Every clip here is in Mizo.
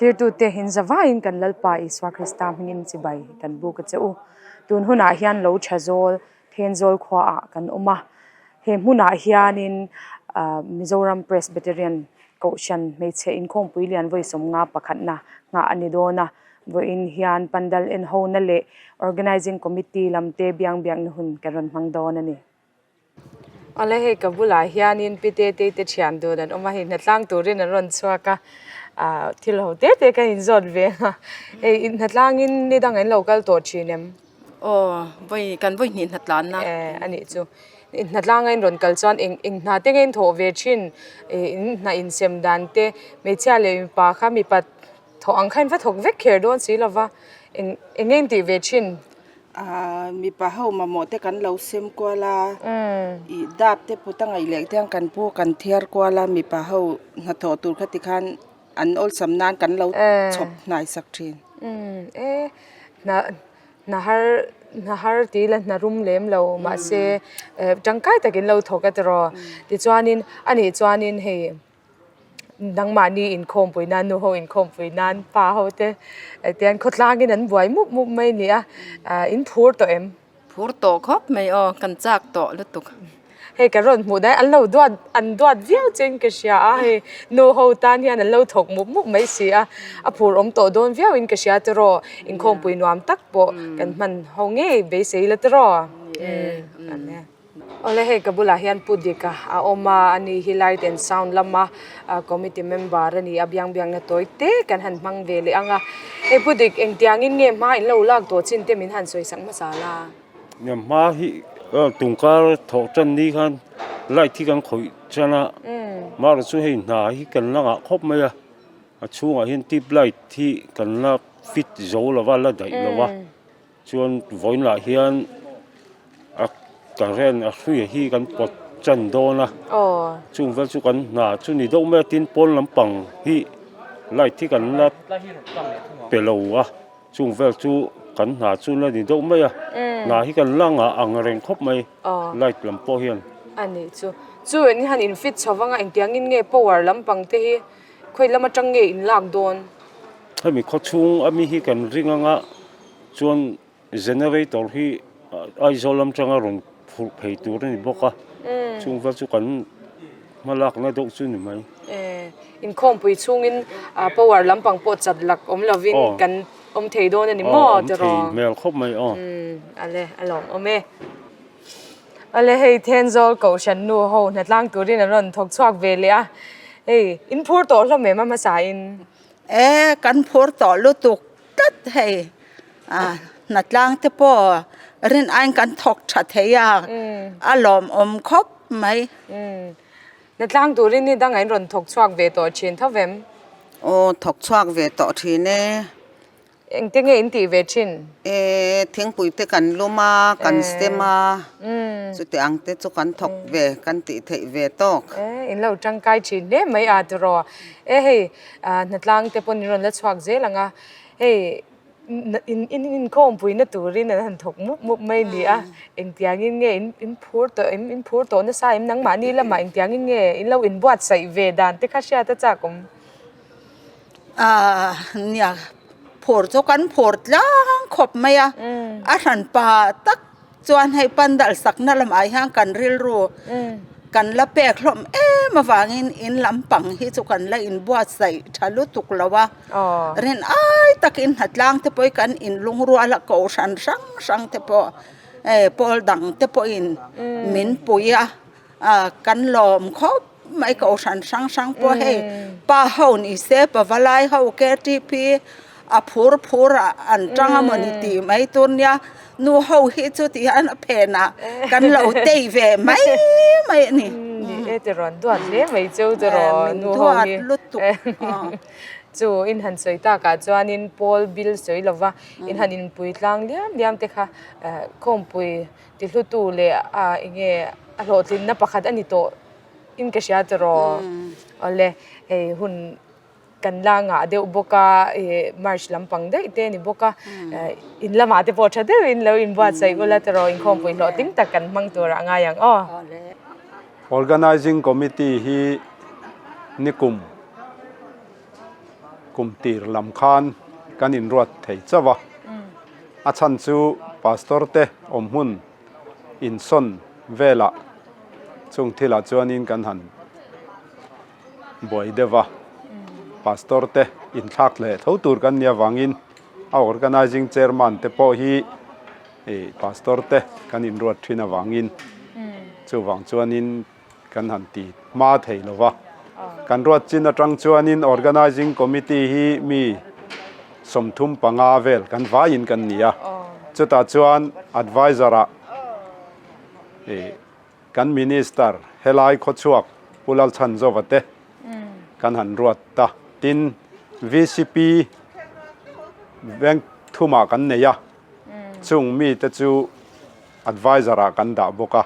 Thlirtute hinzavaiin kan Lalpa Isua Krista hmingin chibai kan buk a che u. Tun hunah hian lo tha zawl, Thenzawl khuaah kan awm a. He hmunah hianin Mizoram Presbyterian Kohhran hmeichhe inkhawmpui lian vawi 50 pakhatna nghah a ni dawn a. Vawiin hian pandal enhona leh Organising Committee lamte biang biakna hun kan rawn hmang dawn a ni. Awle hei ka bulah hianin pi Tetei te thian dun an awm a, hei hnatlang turin an rawn chhuak a, ah thil ho te te ka inzawt ve a, hei hnatlang in ni dang an lo kal tawh thin em? Aw vawi kan vawi hnih hnatlan na. Eh a nih chu, hnatlang a in rawn kal chuan eng eng hna te nge in thawh ve thin, ih in hna insem dan te hmeichhia leh mipa kha mipa thawh ang kha in va thawk vek kher dawn si lova, eng eng nge in tih ve thin? Ahh mipa ho mamawh te kan lo sem kual a ih dap te put a ngaih leh te hian kan pu kan thiar kual a mipa ho hnathawh tur kha tikhan an awlsam nan kan lo chhawp hnai sak thin. Umm e hna hna har hna har tih ila hna rum lem lo mahse tangkai takin lo thawk a tiraw tichuanin anih chuanin hei. Nangmahni inkhawmpui nan nu ho inkhawmpui nan pa ho te tian khawtlangin an buai mup mup mai a ni a, in phur tawh em? Phur tawh khawp mai aw, kan chak tawh lutuk. Hei ka rawn hmuh daih an lo duat an duat viau chein ka hria a, hei nu ho tan hian an lo thawk mup mup mai si a, a phur awm tawh dawn viauin ka hria tiraw, inkhawmpui nuam tak pawh kan hman ho ngei beisei la tiraw? Awle hei ka bulah hian Pu Dika a awm a, ani hi light and sound lama committee member a ni a, biang biangna tawi te kan han hmang ve leh ang a. Hei Pu Dik engtiangin nge hma in lo lak tawh chin te min han sawi sak hmasa la? Nia hma hi tungkar thawh tan ni khan light hi kan khawih tan a, mahrawh chu hei hna hi kan la ngah khawp mai a, a chhungah hian tube light hi kan la fit zo lova la daih lova. Chuan vawiinah hian a current a hruia hi kan pawt chan dawn a, chung vel chu kan hna chu ni deuh mai a tin pawn lampang hi light hi kan la pe lo a, chung vel chu kan hna chu la ni deuh mai a, hna hi kan la ngah ang reng khawp mai light lam pawh hian. A nih chu, chu in han in fit chho vang a engtiangin nge power lampang te hi khawi lam atang nge in lak dawn? Hemi khawchhung ami hi kan ring anga chuan generator hi Aizawl lam tanga rawn phurh phei tur a ni bawk a chung vel chu kan hma lakna deuh chu ni mai. Inkhawmpui chhungin power lampang pawh chat lak awm lovin kan awm thei dawn a ni maw tiraw? Awm thei hmel khawp mai aw. Ale a lawm awm e. Ale hei Thenzawl Kohhran nu ho hnatlang turin an rawn thawk chhuak ve leh a, hei in phur tawh hlawm em a hmasa in? E kan phur tawh lutuk tlat hei a hnatlang te pawh rin aiin kan thawk tha thei a a lawmawm khawp mai. Hnatlang turin ni dangah in rawn thawk chhuak ve tawh thin tho vem? Aw thawk chhuak ve tawh thin e. Engte nge in tih ve thin? E, thingpui te kan lum a, kan stem a, chute ang te chu kan thawk ve, kan tih theih ve tawk. E, in lo tangkai thin hle mai a tiraw. E hei, hnatlang te pawn in rawn la chhuak zel ang a, hei in in inkhawmpuina turin an han thawk mup mup mai a ni a, engtiangin nge in in phur tawh em, in phur tawh nasa em nangmahni lamah engtiangin nge in lo inbuatsaih ve dan te kha hriat a chak awm. Ahh nia phur chu kan phur tlang khawp mai a a hranpa tak chuan hei pandal sakna lamah hian kan rilru kan la pek hlawm em avangin in lampang hi chu kan la inbuatsaih tha lutuk lo a rin ai takin hnatlang te pawh hi kan inlungrual a kohhran hrang hrang te pawh eh pawl dang te pawhin min pui a. Ah kan lawm khawp mai kohhran hrang hrang pawh hei pa ho ni se pavalai ho KTP a phur phur ah an tang a mawni tih mai tur nia nu ho hi chu ti hian a phen ah kan lo tei ve mai mai a ni. Ni e tirawn duat hle mai cheu tiraw nu ho hi. Min duat lutuk. Chu in han sawi takah chuanin pawl bil sawi lova in han inpui tlang liam liam te kha khawmpui Tihlutu leh a enge a hlawhtlinna pakhat a ni tawh in ka hria tiraw. Awle hei hun kan la ngah deuh bawk a ih March lampang daih te a ni bawk a in lamah te pawh tha deuhin lo inbuatsaih ula tiraw inkhawmpui hlawhtling tak kan hmang tur a ngai ang aw. Organising Committee hi nikum. kum tir lam khan kan inruat thei chauh a. A chhan chu pastor te awm hmun insawn velah chung thilah chuanin kan han buai deuh a. Pastor te inthlak leh tho tur kan nih avangin a organizing chairman te pawh hi ih pastor te kan inruat thin avangin chuvang chuanin kan han ti hma thei lo va. Kan ruat chin atang chuanin Organizing Committee hi mi 35 vel kan vaiin kan ni a. Chutah chuan Advisor ah ih kan Minister helai khawchhuak Pu Lalchhanzova te kan han ruat ta. Tin, VCP veng thumah kan nei a, chung mite chu Advisor ah kan dah bawk a.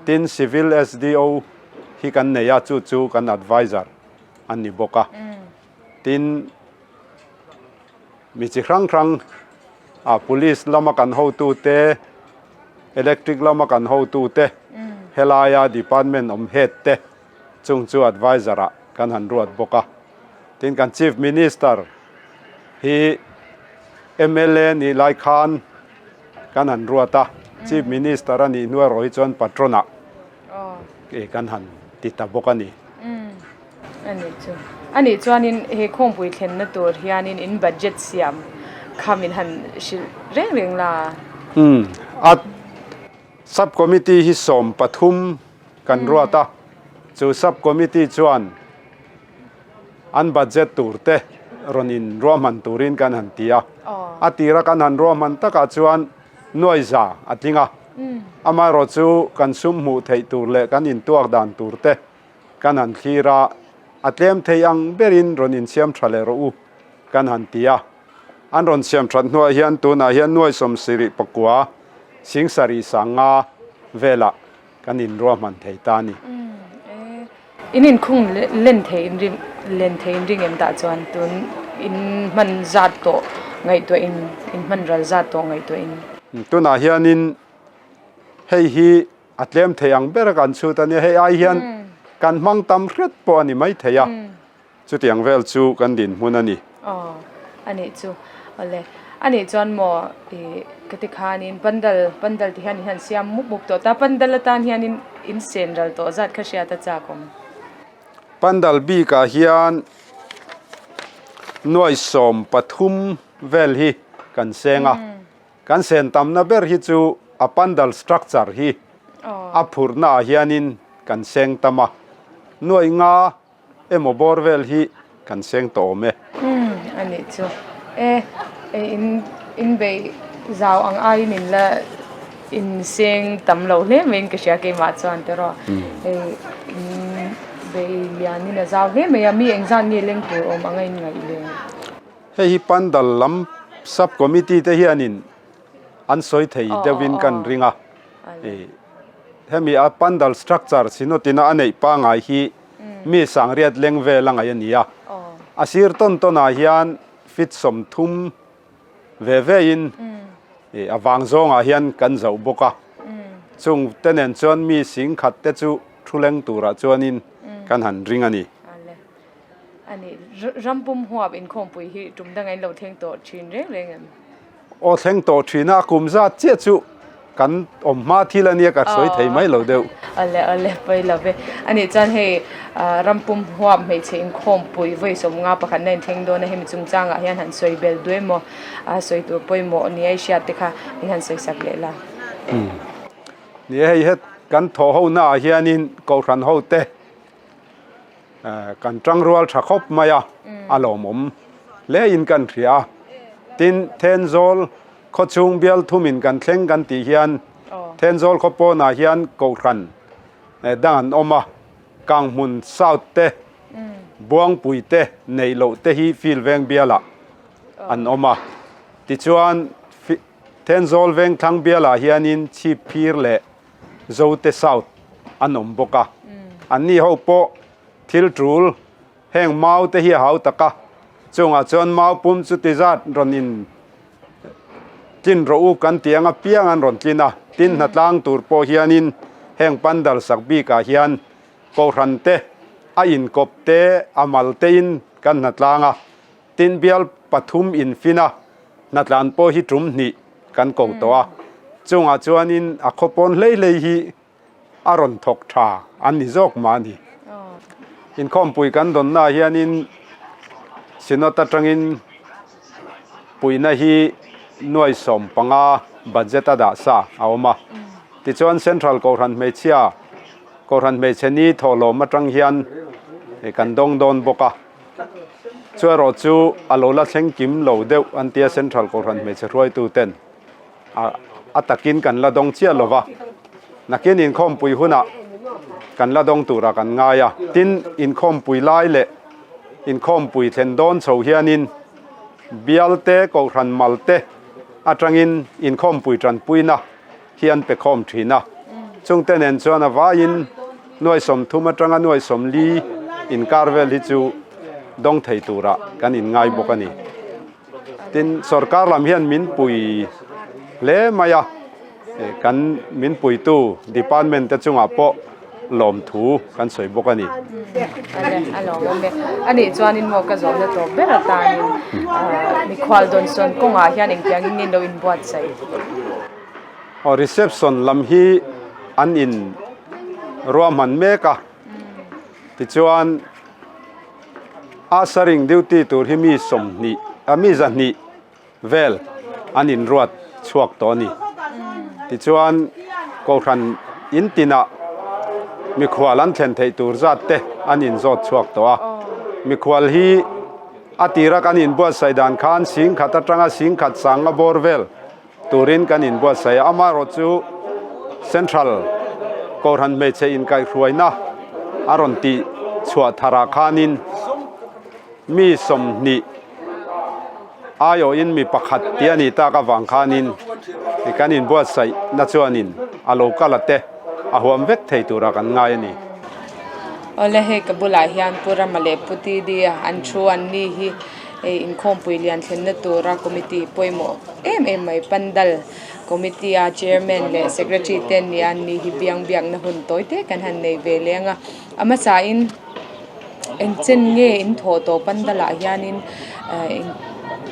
Tin, Civil SDO hi kan nei a, chu chu kan advisor a ni bawk a. Tin, mi chi hrang hrang a Police lama kan hotute, Electric lama kan hotute, helaia department awm head te chung chu advisor ah kan han ruat bawk a. Tin, kan Chief Minister hi mla nih lai khan kan han ruat a, Chief Minister a nih hnu erawh hi chuan patron ah kan han ti ta bawk a ni. A nih chu. A nih chuanin he khawmpui thlenna tur hianin in budget siam kha min han hrilh reng reng la. Umm a Sub Committee hi 13 kan ruat a, chu Sub Committee chuan An budget tur te rawn in ruahman turin kan han ti a, a tira kan han ruahman takah chuan nuai za a tling a, amaherawh chu kan sum hmuh theih tur leh kan intuak dan tur te kan han thlir a, a tlem thei ang berin rawn insiam tha leh rawh u kan han ti a, an rawn siam that hnuah hian tunah hian nuai 79 750 velah Kan inruahman thei ta a ni. In inkhung len thei in ring len thei in ring em tah chuan tun in hman zat tawh ngaihtuah in in hman ral zat tawh ngaihtuah in. Tunah hianin hei hi a tlem thei ang ber a kan chhut a nia, hei ai hian kan hmang tam hret pawh a ni mai thei a. Chutiang vel chu kan dinhmun a ni. Aw, a nih chu. Awle, a nih chuan maw ih ka ti khanin pandal, pandal ti hian in han siam mup mup tawh ta, pandal atan hianin in sen ral tawh zat kha hriat a chak awm. Pandal bikah hian nuai 13 vel hi kan seng a, kan sen tamna ber hi chu a pandal structure hi a phurhna ah hianin kan seng tam a, nuai nga Emaw bawr vel hi kan seng tawh awm e. Umm a nih chu e in in beih zau ang aiin in la in seng tam lo hle mai in ka hria keimah chuan te rawh hei in beih lian in a zau hle mai a mi engzat nge leng tur awm anga in ngaih le. Hei hi pandal lam sub committee te hianin an sawi thei deuhin kan ring a hemi a pandal structure sinotina a neih pangai hi mi sangriat leng vel a ngaih a ni a, a sir tawn tawn ah hian feet 30 ve ve in a vang zawng ah hian kan zoh bawk a, chung te nen chuan mi 10,000 te chu thu leng turah chuanin kan han ring a ni. A ni, ram pum huap inkhawmpui hi tum danga in lo thleng tawh thin reng reng em? Aw thleng tawh thin a, kum zat chiah chu kan awm hma thil a nia ka sawi thei mai lo deuh. Awle awle pawi lo ve. A nih chuan hei ram pum huap hmeichhe inkhawmpui vawi 50 pakhatna inthleng dawn a, hemi chungchangah hian han sawi bel duai emaw sawi tur pawimawh nia i hriat te kha min han sawi sak leh la. Ni e, hei het kan thawh ho naah hianin Kohhran hote Kan tangrual tha khawp mai a, a lawmawm hle in kan hria a. Tin, Thenzawl khawchhung bial thumin kan thleng kan tih hian Thenzawl khaw pawnah hian Kohhran dang an awm a, Kanghmun South te, Buangpui te neih loh te hi Field Veng bialah an awm a. Tichuan, Thenzawl Vengthlang bialah hianin Chhipphir leh Zote South an awm bawk a, anni ho pawh thil tul heng mau te hi a hau tak a, chungah chuan mau pum chu ti zat rawn in tlin rawh u kan tih anga piang an rawn tlin a, tin hnatlang tur pawh hianin heng pandal sak bikah hian Kohhran te a inkawp te a mal te in kan hnatlang a. Tin, bial pathum infin a, hnatlan pawh hi tum hnih kan ko tawh a, chungah chuanin a khaw pawn hlei hlei hi a rawn thawk tha an ni zawk mah a ni. Inkhawmpui kan dawnnaah hianin Synod atangin puihna hi nuai 15 budget a dah sa a awm a. Tichuan Central Kohhran Hmeichhia, Kohhran Hmeichhe ni thawhlawm atang hian kan dawng dawn bawk a. Chu erawh chu a lo la thleng kim lo deuh an tia Central Kohhran Hmeichhe hruaitu ten a takin kan la dawng chiah lo va. Nakin inkhawmpui hunah kan la dawng turah kan ngai a. Tin, inkhawmpui lai leh inkhawmpui thlen dawn chho hianin bialte, Kohhran malte atangin inkhawmpui tanpuina hi an pe khawm thin a. Chungte nen chuan a vaiin nuai 30 atanga nuai 40 inkar vel hi chu dawng thei turah kan inngai bawk a ni. Tin, sorkar lam hian min pui hle mai a, kan min puitu department te chungah pawh lawmthu kan sawi bawk a ni. A lawmawm e. A nih chuanin maw ka zawhna tawp ber atanin mikhual dawnsawn kawngah hian engtiangin nge lo inbuatsaih? Aw, reception lam hi an in ruahman mek a, tichuan Ushering duty tur hi mi 20 a mi 200 vel an inruat chhuak tawh a ni. Tichuan Kohhran in tinah mikhual an thlen theih tur zat te an inzawt chhuak tawh a. Mikhual hi a tira kan inbuatsaih dan khan 10,000 atanga 10,000 sanga bawr vel turin kan inbuatsaih a, amaherawh chu Central Kohhran hmeichhe inkaihhruaina a rawn tih chhuah tharah khanin mi 20 aiawhin mi pakhat tih a nih tak avang khanin kan inbuatsaih na chuanin a lo kal a te a huam vek thei tura kan ngai a ni. Awle hei ka bulah hian Pu Rama leh Pu Tidi-a an thu an ni hi hei inkhawmpui lian thlenna tura committee pawimawh em em mai pandal committee a chairman leh secretary te an ni a an ni hi biang biakna hun tawi te kan han nei ve leng a a hmasa in eng chen nge in thawh tawh pandal ah hianin eh eng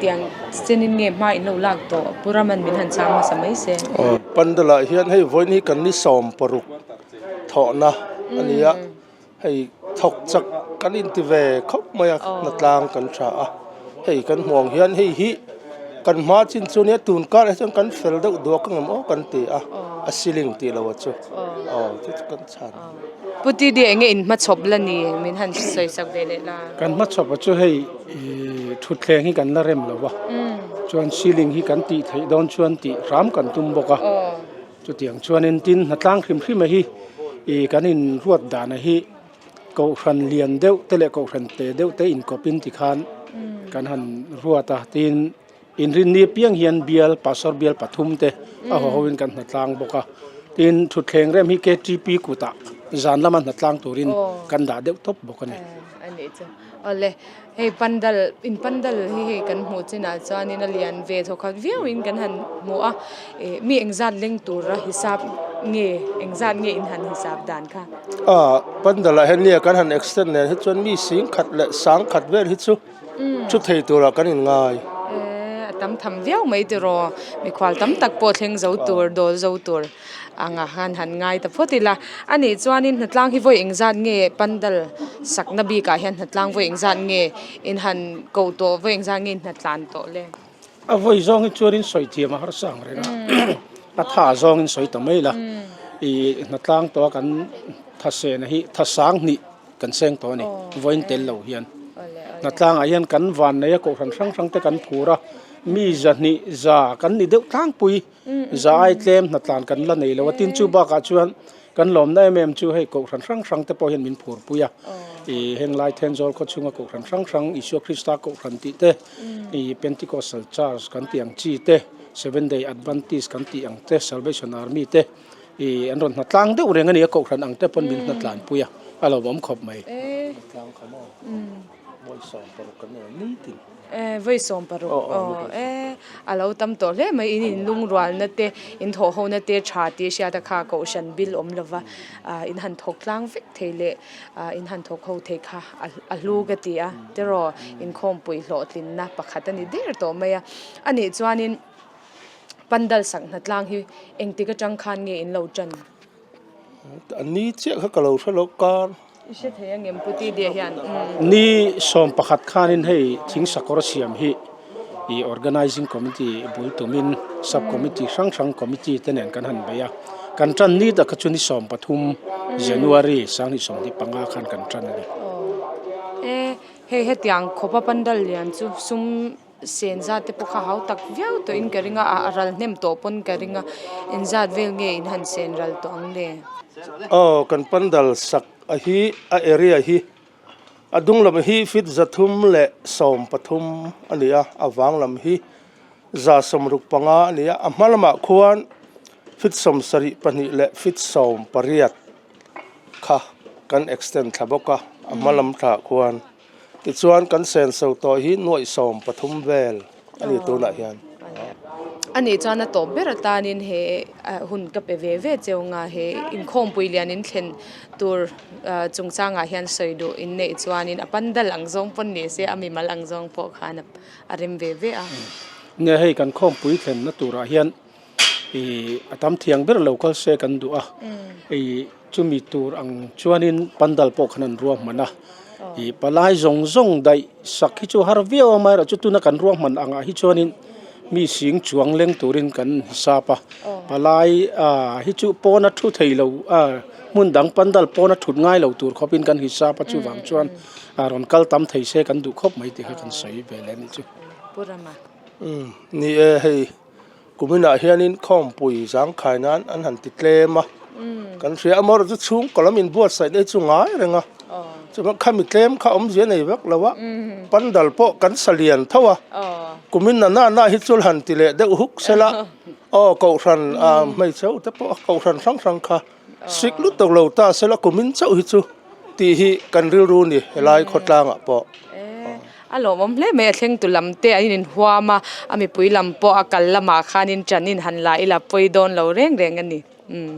tiang chenin nge hma in lo lak tawh Pu Raman min han chhang hmasa mai se. Aw pandal ah hian hei vawiin hi kan ni 60 thawhna a ni a. Hei thawk chak kan inti ve khawp mai a hnatlang kan tha a hei kan hmuh ang hian hei hi kan hma chin chu nia tun karah hi chuan kan fel deuh duak ang em aw kan ti a a ceiling tih loh a chu aw chu chu kan chhan. Pu Tidi enge in hmachhawp la ni min han sawi sak ve leh la. Kan hmachhawp a chu hei ih thutthleng hi kan la rem lo va chuan ceiling hi kan tih theih dawn chuan tih hram kan tum bawk a. Chutiang chuanin tin hnatlang hrim hrim a hi ih kan inruat dana hi kohhran lian deuh te leh kohhran te deuh te inkawpin tikhan kan han ruat a tin inrinni apiang hian bial pastor bial pathum te a haw hoin kan hnatlang bawk a tin thutthleng rem hi ktp kutah zan lama hnatlang turin kan dah deuh tawp bawk a ni. Awle hei pandal in pandal hi hei kan hmuh chinah chuanin a lian ve thawkhat viauin kan han hmu a ih mi engzat leng tura hisap nge engzat nge in han hisap dan kha. Ah pandal ah hian nia kan han extend nen hi chuan mi 10,000 leh 100 vel hi chu thu thei turah kan in ngai. Eh a tam tham viau mai tiraw mikhual tam tak pawh thleng zo tur dawl zo tur. Anga han han ngai ta phawt ila. A nih chuanin hnatlang hi vawi engzat nge pandal sakna bikah hian hnatlang vawi engzat nge in han koh tawh vawi engzat nge in hnatlan tawh le? A vawi zawng hi chuanin sawi thiam a harsa ang reng a, a tha zawngin sawi ta mai la. Ih hnatlang tawha kan thasena hi thasang hnih kan seng tawh a ni, vawiin tel lo hian. Hnatlangah hian kan van nei a kohhran hrang hrang te kan phur a, mi 200 za kan ni deuh tlangpui. Za ai tlem hnatlan kan la nei lo a, tin chu bakah chuan kan lawmna em em chu hei kohhran hrang hrang te pawh hian min phurpui a, ih heng lai Thenzawl khaw chhunga kohhran hrang hrang Isua Krista kohhran tih te, ih Pentecostal Church kan tih ang chi te, Seven Day Adventist kan tih ang te, Salvation Army te ih an rawn hnatlang deuh reng a ni a, kohhran ang te pawn min hnatlanpui a, a lawmawm khawp mai. Vawi 16 kan nei a, nitin. E, vawi 16 aw e, a lo tam tawh hle mai, in inlungrualna te, in thawhhona te tha tih hriat a kha kohhran bil awm lova in han thawk tlang vek thei leh in han thawk ho thei kha a hlu ka ti a, tiraw inkhawmpui hlawhtlinna pakhat a ni der tawh mai a, anih chuanin pandal sak hnatlang hi engtik atang khan nge in lo tan? A ni chiah kha ka lo hre lo kar. I hre thei a ngem Pu Tidia hian umm. Ni 11 khanin hei thing sakawr siam hi i Organizing Committee bul tumin Sub Committee hrang hrang Committee te nen kan han bei a. Kan tan ni tak kha chu ni 13 January 2025 khan kan tan a ni. E hei hetiang khawpa pandal lian chu sum Sen zat te pawh kha hau tak viau tawh in ka ring a, a ral hnem tawh pawn ka ring a, eng zat vel nge in han sen ral tawh ang le? Aw, kan pandal sak a hi a area hi a dung lam hi feet 313 a ni a, a vang lam hi 165 a ni a, a hma lamah khuan feet 72 leh feet 18 kha kan extend thla bawk a, a hma lam thlah khuan. Tichuan kan senso tawh hi nuaih 13 vel a ni tunah hian. A nih chuan a tawp ber atanin he hun ka pe ve ve cheu nga he inkhawmpui lian in thlen tur chungchangah hian sawi duh in neih chuanin a pandal ang zawng pawn ni se a mimal ang zawng pawh khan a rem ve ve a. Nia hei kan khawmpui thlenna turah hian Ih a tam thiang ber lo kal se kan duh a, ih chumi tur ang chuanin pandal pawh khan an ruahman a, ih palai zawng zawng daih sak hi chu har viau a amaherawhchu tuna kan ruahman angah hi chuanin mi sing chuang leng turin kan hisap a, palai ah hi chu pawna thu thei lo ah hmun dang pandal pawna thut ngai lo tur khawpin kan hisap a chuvang chuan a rawn kal tam thei se kan duh khawp mai tih kha kan sawi ve leh a nih chu. Pu Rama. Umm ni e hei. Kuminah hianin khawmpui zangkhai nan an han ti tlem a, kan hria a mawr chu chhungkaw lam inbuatsaih na hi chu ngai reng a, chuan khami tlem kha awmzia nei vek lo a, pandal pawh kan sa lian tho a, kumin na na na hi chu han ti leh deuh huk sela aw kohhran hmeichhe ho te pawh kohhran hrang hrang kha sik lutuk lo ta sela kumin chauh hi chu tih hi kan rilru a ni helai khawtlangah pawh. A lawmawm hle mai a thlengtu lam te an inhuam a, a mipui lam pawh a kal lamah khanin ṭan in han la ila pawi dawn lo reng reng a ni. Umm.